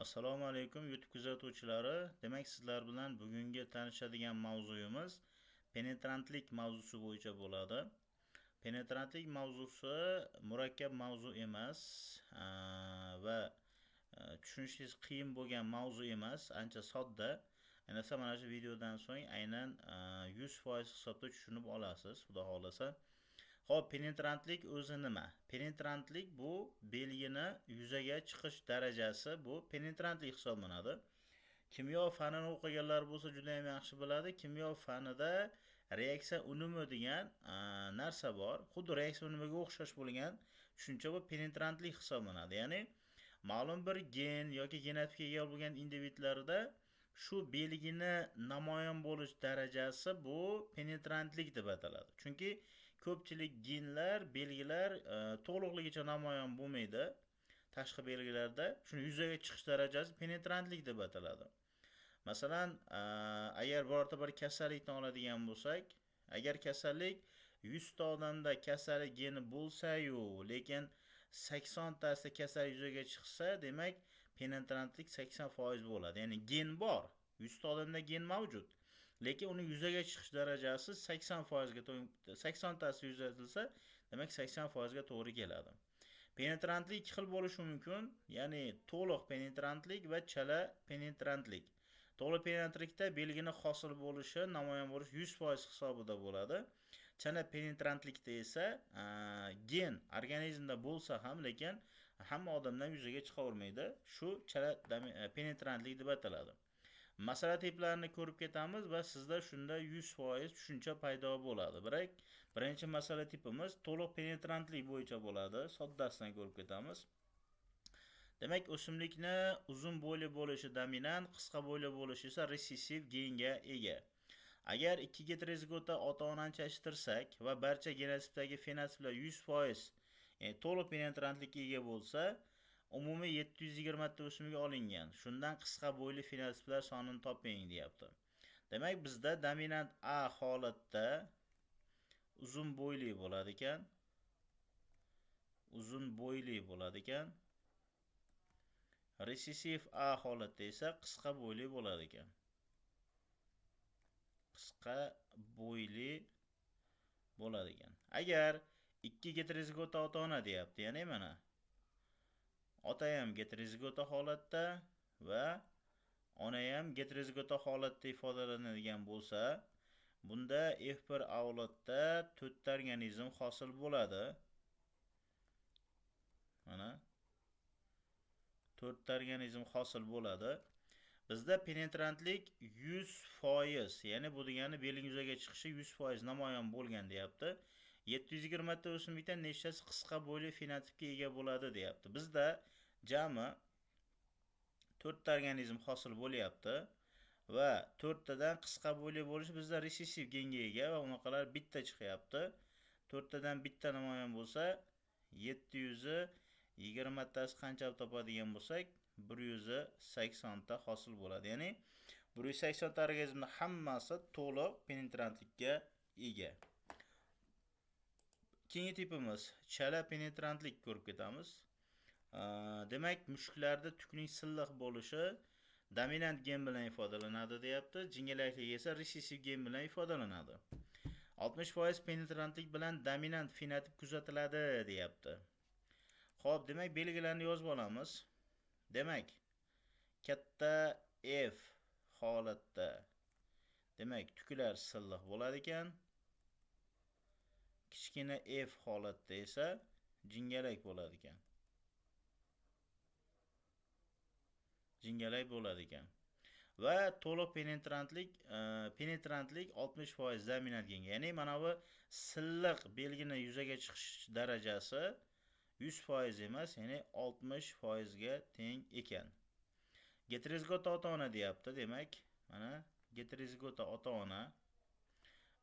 Assalomu alaykum YouTube kuzatuvchilari. Demak, sizlar bilan bugungi tanishadigan mavzuyimiz penetrantlik mavzusi bo'yicha bo'ladi. Penetrantlik mavzusi murakkab mavzu emas va tushunishingiz qiyin bo'lgan mavzu emas, ancha sodda. Ayniqsa mana shu videodan so'ng aynan 100% hisobda tushunib olasiz, Xudo xohlasa. Xo'p, penetrantlik o'zi nima? Penetrantlik bu belgini yuzaga chiqish darajasi, bu penetrantlik hisoblanadi. Kimyo fanini o'qiganlar bo'lsa juda ham yaxshi biladi. Kimyo fanida reaksiya unumi degan narsa bor. Xuddi reaksiya unumiga o'xshash bo'lgan tushuncha bu penetrantlik hisoblanadi. Ya'ni ma'lum bir gen yoki genotipga ega bo'lgan individlarda shu belgini namoyon bo'lish darajasi bu penetrantlik deb ataladi. Chunki ko'pchilik genlar, belgilar to'liqligicha namoyon bo'lmaydi tashqi belgilarda. Shuni yuzaga chiqish darajasi penetrantlik deb ataladi. Masalan, agar birorta bir kasallikni oladigan bo'lsak, agar kasallik 100 ta odamda kasallik geni bo'lsa-yu, lekin 80 tasida kasallik yuzaga chiqsa, demak, penetrantlik 80% bo'ladi. Ya'ni gen bor, 100 ta odamda gen mavjud. Lekin uni yuzaga chiqish darajasi 80% ga, 80 tasi yuzatilsa, demak 80% ga to'g'ri keladi. Penetrantlik ikki xil bo'lishi mumkin, ya'ni to'liq penetrantlik va chala penetrantlik. To'liq penetrantlikda belgini hosil bo'lishi, namoyon bo'lishi 100% hisobida bo'ladi. Chala penetrantlikda esa gen organizmda bo'lsa ham, lekin hamma odamdan yuzaga chiqavermaydi. Shu chala penetrantlik deb ataladi. Masala tiplarini ko'rib ketamiz va sizda shunda 100% tushuncha paydo bo'ladi. Birinchi masala tipimiz to'liq penetrantlik bo'yicha bo'ladi. Soddasidan ko'rib ketamiz. Demak, o'simlikni uzun bo'yli bo'lishi dominant, qisqa bo'yli bo'lishi esa resessiv genga ega. Agar ikki geterozigota ota-onani chashtirsak va barcha genotipdagi fenotiplar 100%, ya'ni to'liq penetrantlikka ega bo'lsa, umumiy 720 ta o'simlik olingan. Shundan qisqa bo'yli fenotiplar sonini toping deyapti. Demak, bizda dominant A holatda uzun bo'yli bo'ladi ekan. Uzun bo'yli bo'ladi ekan. Resessiv A holatda esa qisqa bo'yli bo'ladi ekan. Qisqa bo'yli bo'ladi ekan. Agar ikki geterozigota ota-ona deyapti, ya'ni mana ota ham geterozigota holatda va ona ham geterozigota holatda ifodalanadigan bo'lsa, bunda F1 avlodda 4 ta organizm hosil bo'ladi. Mana 4 ta organizm hosil bo'ladi. Bizda penetrantlik 100%, ya'ni bu degani belgi yuzaga chiqishi 100% namoyon bo'lgan deyapti. 720 ta o'simlikdan nechtasi qisqa bo'yli fenotipga ega bo'ladi deyapti. Bizda jami 4 ta organizm hosil bo'lyapti va 4 tadan qisqa bo'yli bo'lishi bizda resessiv genga ega va unaqalar bitta chiqyapti. 4 tadan bitta namoyon bo'lsa, 720 tasi qancha topadigan bo'lsak, 180 ta hosil bo'ladi. Ya'ni 180 ta organizmning hammasi to'liq penetrantlikka ega. Keyingi tipimiz chala penetrantlik ko'rib ketamiz. Demak, mushuklarda tukning silliq bo'lishi dominant gen bilan ifodalanadi deyapti. Jingalaklik esa resessiv gen bilan ifodalanadi. 60% penetrantlik bilan dominant fenotip kuzatiladi deyapti. Xo'p, demak, belgilarni yozib olamiz. Demak, katta F holatda demak tuklar silliq bo'ladi ekan. Kichkina F holatda esa jingalak bo'ladi ekan. Jingalak bo'ladi ekan. Va to'liq penetrantlik 60% dominant genga. Ya'ni mana bu silliq belgini yuzaga chiqish darajasi 100% emas, ya'ni 60% ga teng ekan. Geterozigota ota-ona deyapti. Demak, mana geterozigota ota-ona.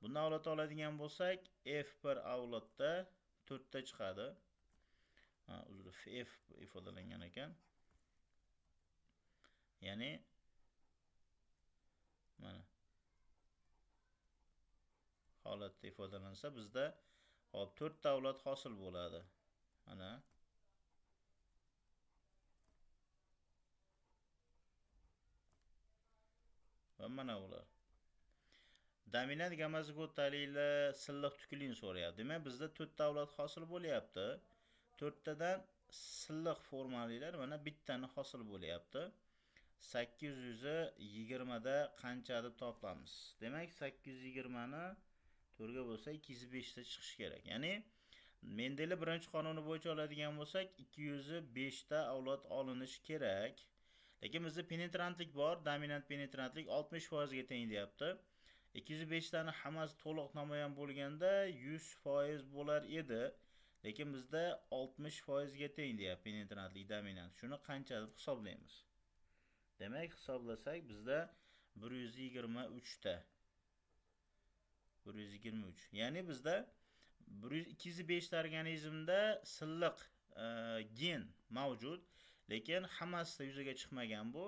Bundan avlod oladigan bo'lsak, F1 avlodda 4 ta chiqadi. Ha, uzr, F ifodalangan ekan. Ya'ni mana holatda ifodalansa bizda hop 4 ta avlod hosil bo'ladi. Mana Va mana bular. Dominant gomozigotalilar silliq tuklini so'rayapti. Demak, bizda 4 ta avlod hosil bo'lyapti. 4 tadan silliq formalilar mana bittani hosil bo'lyapti. 820 da qancha deb topamiz? Demak, 820 ni 4 ga bo'lsa 205 ta chiqishi kerak. Ya'ni Mendeli birinchi qonuni bo'yicha oladigan bo'lsak, 205 ta avlod olinishi kerak. Lekin bizda penetrantlik bor, dominant penetrantlik 60% ga teng deyapti. 205 tani hammasi to'liq namoyon bo'lganda 100% bo'lar edi. Lekin bizda 60% ga teng deyapti penetrantlik dominant. Shuni qancha deb hisoblaymiz? Demak, hisoblasak bizda 123 ta. 123. Ya'ni bizda 205 ta organizmda silliq gen mavjud, lekin hammasida yuzaga chiqmagan bu.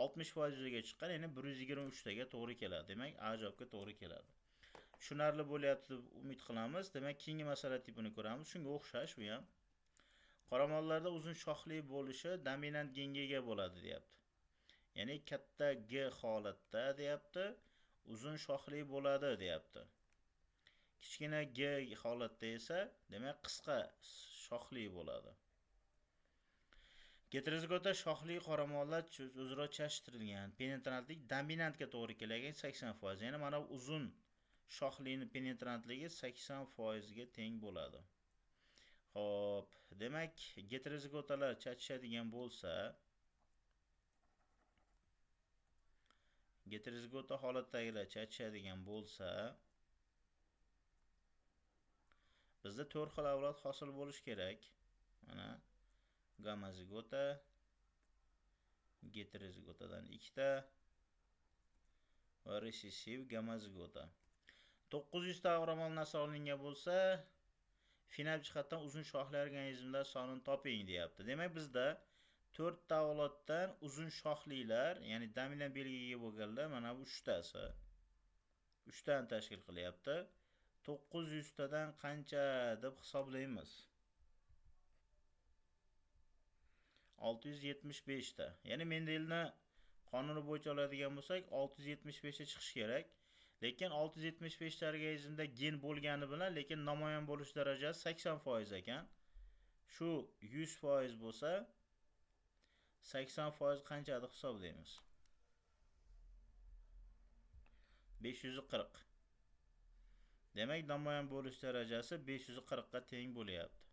60% yuzaga chiqqan, ya'ni 123 taga to'g'ri keladi. Demak, A javobga to'g'ri keladi. Tushunarli bo'lyapti deb umid qilamiz. Demak, keyingi masala tipini ko'ramiz. Shunga o'xshash bu ham. Qoramollarda uzun shoxli bo'lishi dominant genga ega bo'ladi deyapti. Ya'ni katta G holatda deyapti, uzun shoxli bo'ladi deyapti. Kichkina G holatda esa, demak, qisqa shoxli bo'ladi. Geterozigota shoxli qoramollar o'zaro chashtirilgan. Penetrantlik dominantga to'g'ri kelgan 80%. Ya'ni mana uzun shoxlining penetrantligi 80% ga teng bo'ladi. Xo'p, demak, geterozigotalar chachishadigan bo'lsa, geterozigota holatdagilar chachishadigan bo'lsa, bizda 4 xil avlod hosil bo'lishi kerak. Mana gomozigota, geterozigotadan 2 ta va resessiv gomozigota. 900 ta qoramol nasl olingan bo'lsa, fenotip jihatdan uzun shoxli organizmlar sonini toping deyapti. Demak, bizda 4 ta avloddan uzun shoxlilar, ya'ni dominant belgiga ega bo'lganlar mana bu 3 tasi. 3 tani tashkil qilyapti. 900 tadan qancha deb hisoblaymiz? 675 ta. Ya'ni Mendelni qonuni bo'yicha oladigan bo'lsak, 675 ta chiqishi kerak. Lekin 675 ta organizmda gen bo'lgani bilan, lekin namoyon bo'lish darajasi 80% ekan. Shu 100% bo'lsa, 80% qancha deb hisoblaymiz? 540. Demak, namoyon bo'lish darajasi 540 ga teng bo'lyapti.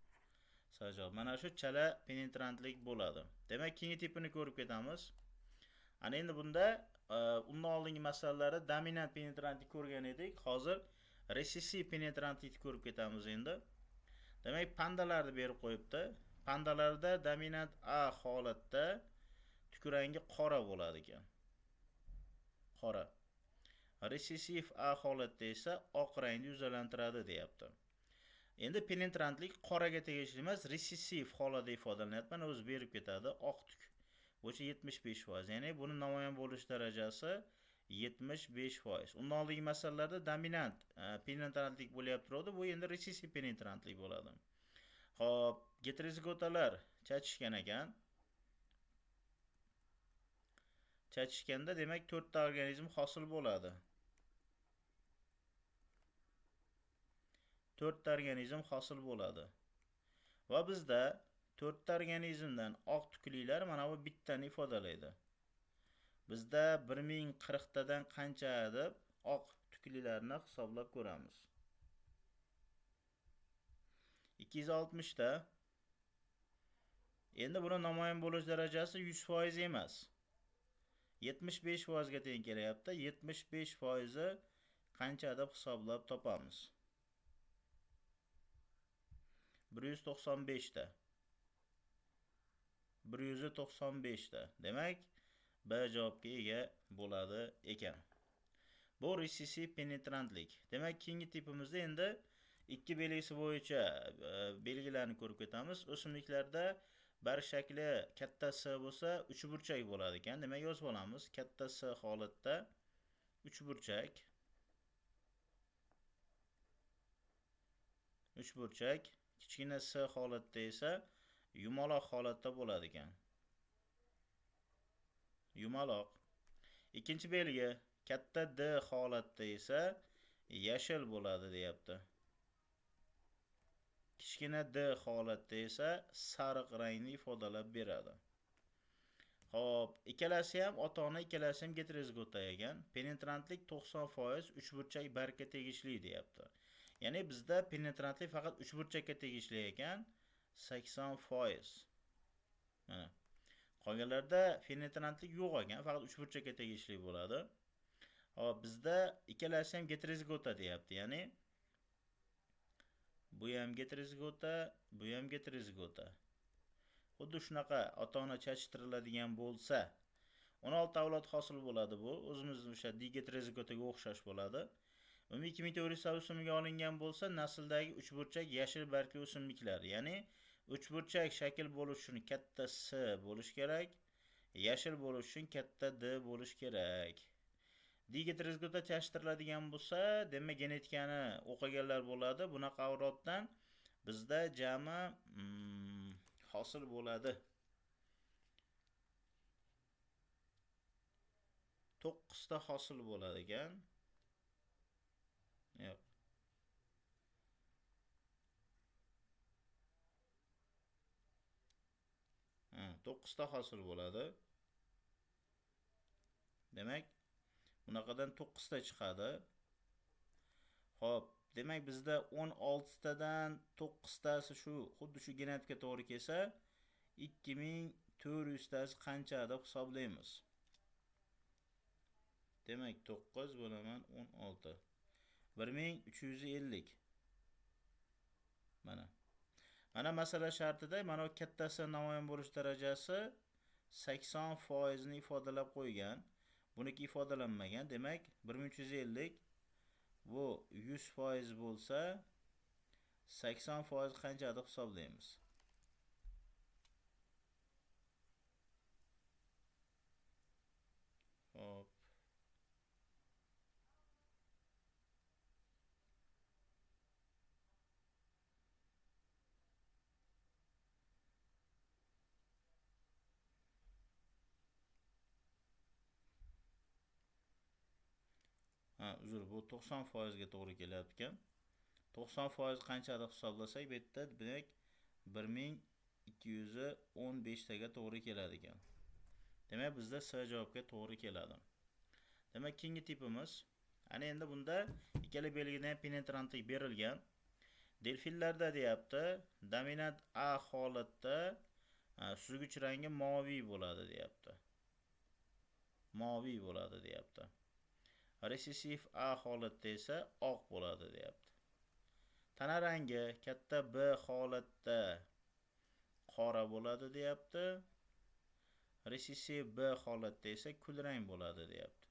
Javob mana shu chala penetrantlik bo'ladi. Demak, keyingi tipini ko'rib ketamiz. Ana endi bunda undan oldingi masalalarda dominant penetrantlik ko'rgan edik. Hozir resessiv penetrantlikni ko'rib ketamiz endi. Demak, pandalarni berib qo'yibdi. Pandalarda dominant A holatda tukrangi qora bo'ladi ekan. Qora. Resessiv A holatda esa oq rangni yuzalantiradi deyapti. Endi penetrantlik qoraga tegishli emas, resessiv holatda ifodalanyapti. Mana o'zi berib ketadi. Oq tuk bo'yicha 75%, ya'ni buni namoyon bo'lish darajasi 75%. Undan oldingi masalalarda dominant penetrantlik bo'lyapti turadi, bu endi resessiv penetrantlik bo'ladi. Xo'p, geterozigotalar chachishgan ekan. Chachishganda demak 4 ta organizm hosil bo'ladi. 4 ta organizm hosil bo'ladi. Va bizda 4 ta organizmdan oq tuklilar mana bu bittani ifodalaydi. Bizda 1040 tadan qancha deb oq tuklilarni hisoblab ko'ramiz. 260 ta. Endi buni namoyon bo'lish darajasi 100% emas. 75% ga teng kelyapti. 75% qancha deb hisoblab topamiz? 195 ta. 195 ta. Demak, B javobga ega bo'ladi ekan. Bu resessiv penetrantlik. Demak, keyingi tipimizda endi ikki belgisi bo'yicha belgilarni ko'rib ketamiz. O'simliklarda barg shakli katta S bo'lsa, uchburchak bo'ladi ekan. Demak, yozib olamiz. Katta S holatda uchburchak. Uchburchak, kichkina S holatda esa yumaloq holatda bo'ladi ekan. Yumaloq. Ikkinchi belgi Katta D holatda esa yashil bo'ladi deyapti. Kichkina D holatda esa sariq rangni ifodalab beradi. Xo'p, ikkalasi ham ota-ona, ikkalasi ham geterozigota ekan. Penetrantlik 90% uchburchak bargga tegishli deyapti. Ya'ni bizda penetrantlik faqat uchburchakka tegishli ekan, 80%. Mana. Qolganlarda penetrantlik yo'q ekan, faqat uchburchakka tegishli bo'ladi. Xo'p, bizda ikkalasi ham geterozigota deyapti. Ya'ni bu ham geterozigota, bu ham geterozigota. Xuddi shunaqa ota-ona chachtiriladigan bo'lsa, 16 avlod hosil bo'ladi bu. O'zimizning o'sha digeterozigotaga o'xshash bo'ladi. Umumiy 2400 ta o'simlik olingan bo'lsa, nasldagi uchburchak yashil bargli o'simliklar, ya'ni uchburchak shakl bo'lish uchun katta S bo'lish kerak, yashil bo'lish uchun katta D bo'lish kerak. Digeterozigota chashtiriladigan bo'lsa, demak genetikani o'qiganlar bo'ladi. Bunaqa avloddan bizda jami hosil bo'ladi 9 ta hosil bo'ladi ekan. Yo'q. Ha, 9 ta hosil bo'ladi. Demak, bunaqadan 9 ta chiqadi. Xo'p, demak bizda 16 tadan 9 tasi shu xuddi shu genotipga to'g'ri kelsa, 2400 tasi qancha deb hisoblaymiz. Demak, 9 bo'laman 16. 1350. Mana. Mana masala shartida mana bu kattasi namoyon bo'lish darajasi 80% ni ifodalab qo'ygan. Buniki ifodalanmagan. Demak, 1350 bu 100% bo'lsa, 80% qancha deb hisoblaymiz. Hop. Ha, uzr, bu 90% ga to'g'ri kelyapti ekan. 90% qancha deb hisoblasak, bu yerda demak 1215 taga to'g'ri keladi ekan. Demak, bizda S javobga to'g'ri keladi. Demak, keyingi tipimiz. Ana endi bunda ikkala belgida ham penetrantlik berilgan. Delfinlarda deyapti, dominant A holatda suzgich rangi moviy bo'ladi deyapti. Moviy bo'ladi deyapti. Recessive A holatda esa oq bo'ladi deyapti. Tana rangi katta B holatda qora bo'ladi deyapti. Recessive B holatda esa kulrang bo'ladi deyapti.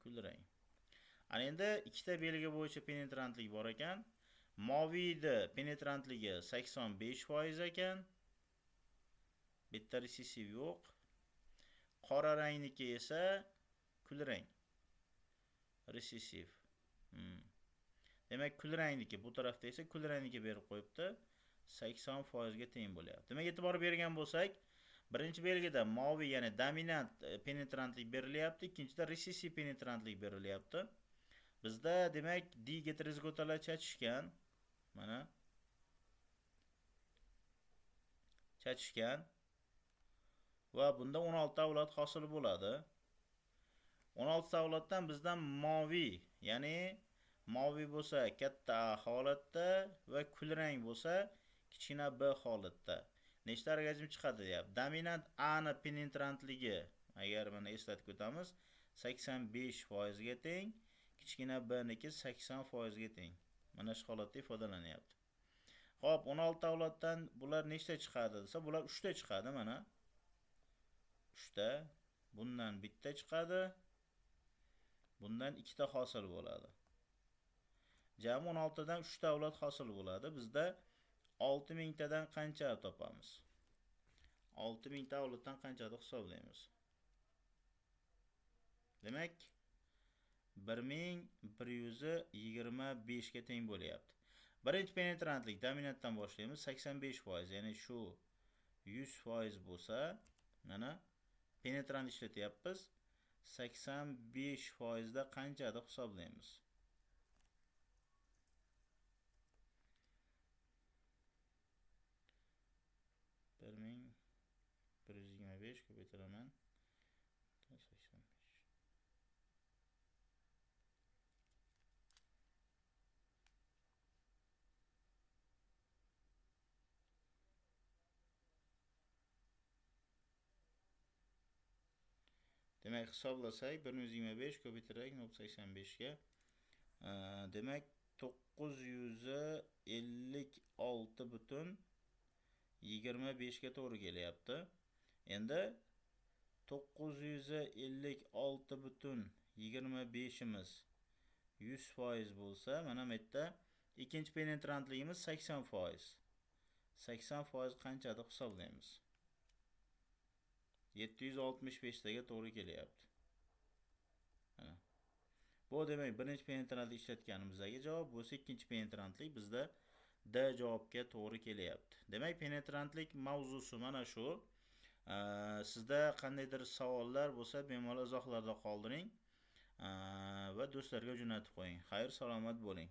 Kulrang. Ana endi ikkita belgi bo'yicha penetrantlik bor ekan. Moviyda penetrantligi 85% ekan. Bitta recessive yo'q. Qora rangniki esa kulrang. Recessive. Demak, kulrangniki bu tarafda esa kulrangniki berib qo'yibdi. 80% ga teng bo'lyapti. Demak, e'tibor bergan bo'lsak, birinchi belgida moviy, ya'ni dominant penetrantlik berilyapti, ikkinchida recessive penetrantlik berilyapti. Bizda demak digeterozigotalar chachishgan. Mana chachishgan va bunda 16 avlod hosil bo'ladi. 16 avloddan bizdan moviy, ya'ni moviy bo'lsa katta A holatda va kulrang bo'lsa kichkina B holatda. Nechta organizm chiqadi deyapti. Dominant A ni penetrantligi, agar mana eslatib o'tamiz, 85% ga teng, kichkina B niki 80% ga teng. Mana shu holatda ifodalanyapti. Xo'p, 16 avloddan bular nechta chiqadi desa, bular 3 ta chiqadi mana. 3 ta, bundan bitta chiqadi. Bundan 2 ta hosil bo'ladi. Jami 16 dan 3 ta avlod hosil bo'ladi. Bizda 6000 tadan qancha topamiz? 6000 ta avloddan qancha deb hisoblaymiz? Demak, 1125 ga teng bo'lyapti. Birinchi penetrantlik dominantdan boshlaymiz. 85%, ya'ni shu 100% bo'lsa, mana penetrant ishlatyapmiz. 85% da qancha deb hisoblaymiz. 1125 ko'paytiraman 85. Demak, hisoblasak 125 ko'paytirak 0.85 ga, demak 956.25 ga to'g'ri kelyapti. Endi 956.25imiz 100% bo'lsa, mana bu yerda ikkinchi penetrantligimiz 80%. 80% qancha deb hisoblaymiz? 765 taga to'g'ri kelyapti. Mana. Bu demak birinchi penetrantlik ishlatganimizdagi javob bo'lsa, ikkinchi penetrantlik bizda D javobga to'g'ri kelyapti. Demak, penetrantlik mavzusi mana shu. Sizda qandaydir savollar bo'lsa, bemalol izohlarda qoldiring va do'stlarga jo'natib qo'ying. Xayr, salomat bo'ling.